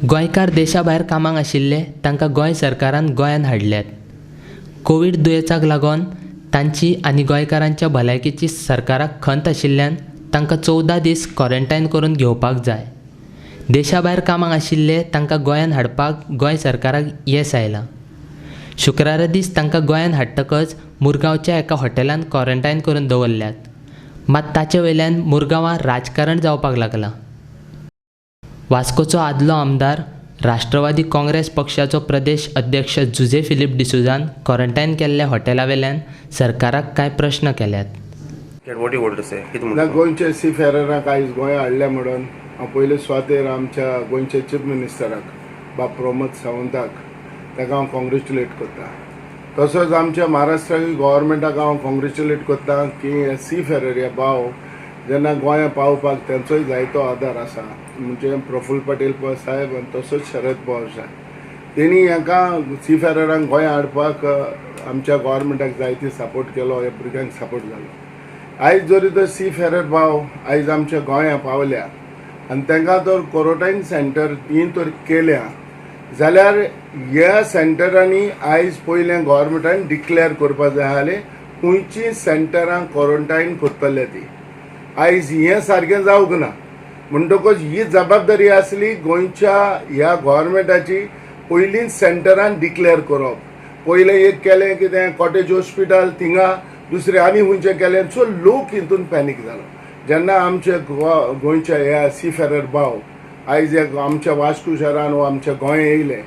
गोंयकार देशा भायर कामाक आशिल्ले तांकां गोंय सरकारान गोंयांत हाडल्यात. कोवीड दुयेंसाक लागून तांची आनी गोंयकारांच्या भलायकेची सरकाराक खंत आशिल्ल्यान तांकां 14 दीस क्वॉरंटायन करून घेवपाक जाय. देशा भायर कामाक आशिल्ले तांकां गोंयांत हाडपाक गोंय सरकाराक येस आयलां. शुक्रारा दीस तांकां गोंयांत हाडटकच मुरगांवच्या एका हॉटेलांत क्वॉरंटायन करून दवरल्यात. मात ताचे वयल्यान मुरगांवां राजकारण जावपाक लागलां. वास्कोचो आदलो आमदार, राष्ट्रवादी काँग्रेस पक्षाचो प्रदेश अध्यक्ष जुझे फिलीप डिसोझान क्वॉरंटायन केल्ल्या हॉटेला वेल्यान सरकाराक कांय प्रश्न केल्यात. What you want to say? कितें ना, म्हणटा? गोंयचे सी फेरराक आयज गोंया हाडले म्हणून हांव पयले सुवातेर आमच्या गोंयच्या चीफ मिनिस्टराक, बाब प्रमोद सावंताक, ताका हांव कॉंग्रेच्युलेट करता. तसोच आमच्या महाराष्ट्राक गव्हर्मेंटाक हांव कॉंग्रेच्युलेट करता की सी फेरर हे भाव जेन्ना गोंया पावपाक तेंचोय जायतो आदार आसा, म्हणजे प्रफुल्ल पटेल साहेब आनी तसोच शरद पवार साहेब. तेणी हांकां सी फेररांक गोंया हाडपाक आमच्या गव्हर्मेंटाक जायती सपोर्ट केलो. ह्या भुरग्यांक सपोर्ट जालो. आयज जरी तर सी फेरर भाव आयज आमच्या गोंया पावल्या आनी तांकां तर क्वॉरंटायन सेंटर ही तर केल्या जाल्यार ह्या सेंटरांनी आयज पयलें गव्हर्मेंटान डिक्लेअर करपा जाय आसलें खंयचीं सेंटरां क्वॉरंटायन करतले ती. आयज हें सारकें जावंक ना. म्हणटकच ही जबाबदारी आसली गोंयच्या ह्या गव्हर्मेंटाची, पयलींच सेंटरान डिक्लेअर करप. पयलें एक केलें कितें, कॉटेज हॉस्पिटल थिंगा, दुसरें आनी खंयचें केलें. सो लोक हितून पॅनीक जालो. जेन्ना आमचे गोंयचे ह्या सी फेरर भाव आयज हे आमच्या वास्को शहरान वा आमच्या गोंय येयले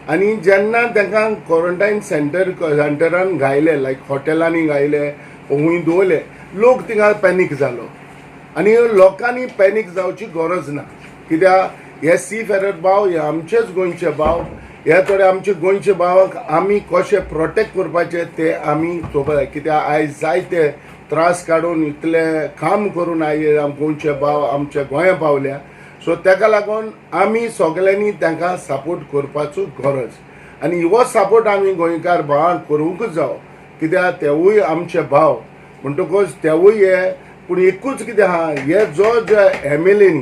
आनी जेन्ना तांकां क्वॉरंटायन सेंटरान घायले, लायक हॉटेलांनी घायले, खंय दवरले, लोक थिंगा पॅनीक जालो. आनी लोकांनी पॅनीक जावची गरज ना, कित्याक हे सी फेरर भाव हे आमचेच गोंयचे भाव. हे थोडे आमचे गोंयचे भावांक आमी कशे प्रोटेक्ट करपाचे ते आमी चोवपा जाय, कित्याक आयज जायते त्रास काडून, इतले काम करून आयज गोंयचे भाव आमच्या गोंया पावल्या. सो ताका लागून आमी सगल्यांनी तांकां सपोर्ट करपाचो गरज आनी हो सपोर्ट आमी गोंयकार भावांक करूंकच जावो, कित्याक तेवूय आमचे भाव. म्हणटकच तेवूय हे. पूण एकूच कितें आहा, हे जो जे एमएलएनी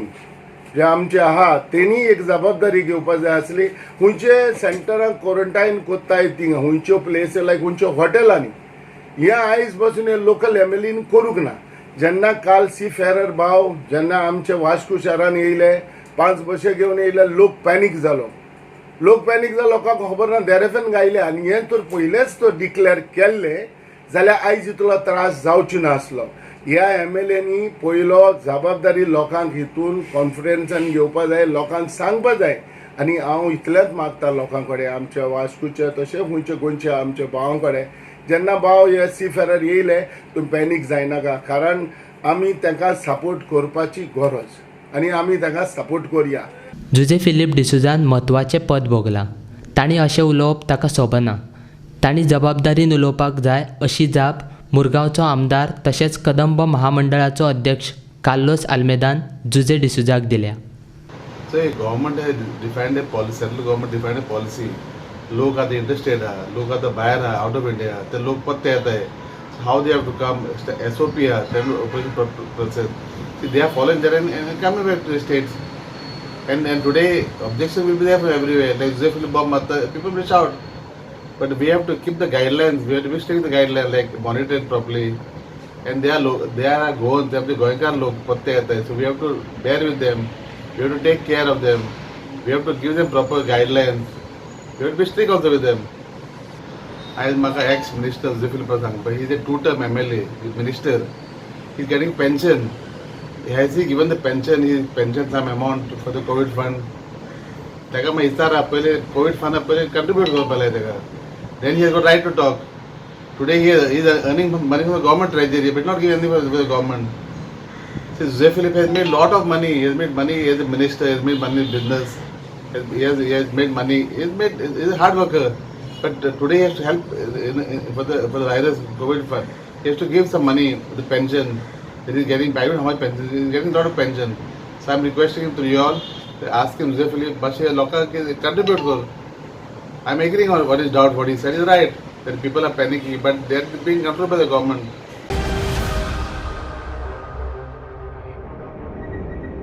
जे आमचे आहा तेणी एक जबाबदारी घेवपा जाय आसली, खंयचे सेंटराक क्वॉरंटायन कोत्ताय थिंगा, खंयच्यो प्लेस, लायक खंयच्यो हॉटेलांनी. हे आयज पासून हे लोकल एमएलएन करूंक ना. जेन्ना काल सी फेरर भाव जेन्ना आमचे वास्को शहरान येयले, पांच बशे घेवन येयले, लोक पॅनीक जालो. लोक पॅनीक जालो, लोकांक खबर ना, देरेफेन गायले. आनी हें तर पयलेंच तर डिक्लेअर केल्लें जाल्यार आयज इतलो त्रास जावचो नासलो. ह्या एमएलएनी पयलो जबाबदारी लोकांक हितून कॉन्फिडन्सान घेवपा जाय, लोकांक सांगपा जाय. आनी हांव इतलेंच मागता लोकां कडेन, आमच्या वास्कोचे तशें खंयचे गोंयच्या आमच्या भावां कडेन, जेन्ना भाव हे सी फेरर येयले तुमी पॅनीक जायनाका, कारण आमी तांकां सपोर्ट करपाची गरज आनी आमी तांकां सपोर्ट करया. जुझे फिलीप डिसोझान म्हत्वाचें पद भोगलां. तांणी अशें उलोवप ताका सोबना. तांणी जबाबदारीन उलोवपाक जाय, अशी जाप मुरगांवचो आमदार तशेंच कदंब महामंडळाचो अध्यक्ष कार्लोस आल्मेदान जुझे डिसोझाक दिल्या. So government has defined a policy, central government defined a policy. लोक आतां इंटरेस्टेड आहा, लोक आतां भायर आहा, आउट ऑफ इंडिया, ते लोक परते येताय. How they have to come, SOP आहा, standard operation process. They are following that and coming back to the states. And today objection will be there from everywhere. Like Jose Philip bomb, people will shout. But we have to keep the guidelines. We have to be strict the guidelines, like monitor it properly. And they are Goans, they are the गोंयकार लोक परते येताय. So we have to bear with them. We have to take care of them. We have to give them proper guidelines. We have to be strict also with them. आयज म्हाका ex minister Jose Philip सांगता, he is a two term MLA, minister, he is getting pension. Has he given the pension, his pension, some amount for the COVID fund? ताका मागीर विचारा पयले, Covid फंडा पयले contribute करपा लाय ताका, then he has got right to talk. Today he is earning money from the government treasury but not give anything for the government. See, Jose Philip has made lot of money. He has made money as a minister, he has made money in business, he has made money. He is a hard worker. But today he has to help for the virus, COVID fund. He has to give some money, the pension that he is getting. I don't know how much pension, he is getting a lot of pension. So I am requesting him to you all, to ask him, Jose Philip, मातशें लोकांक contribute कर. I am agreeing on what is doubt, what he said is right, that people are panicking, but they are being controlled by the government.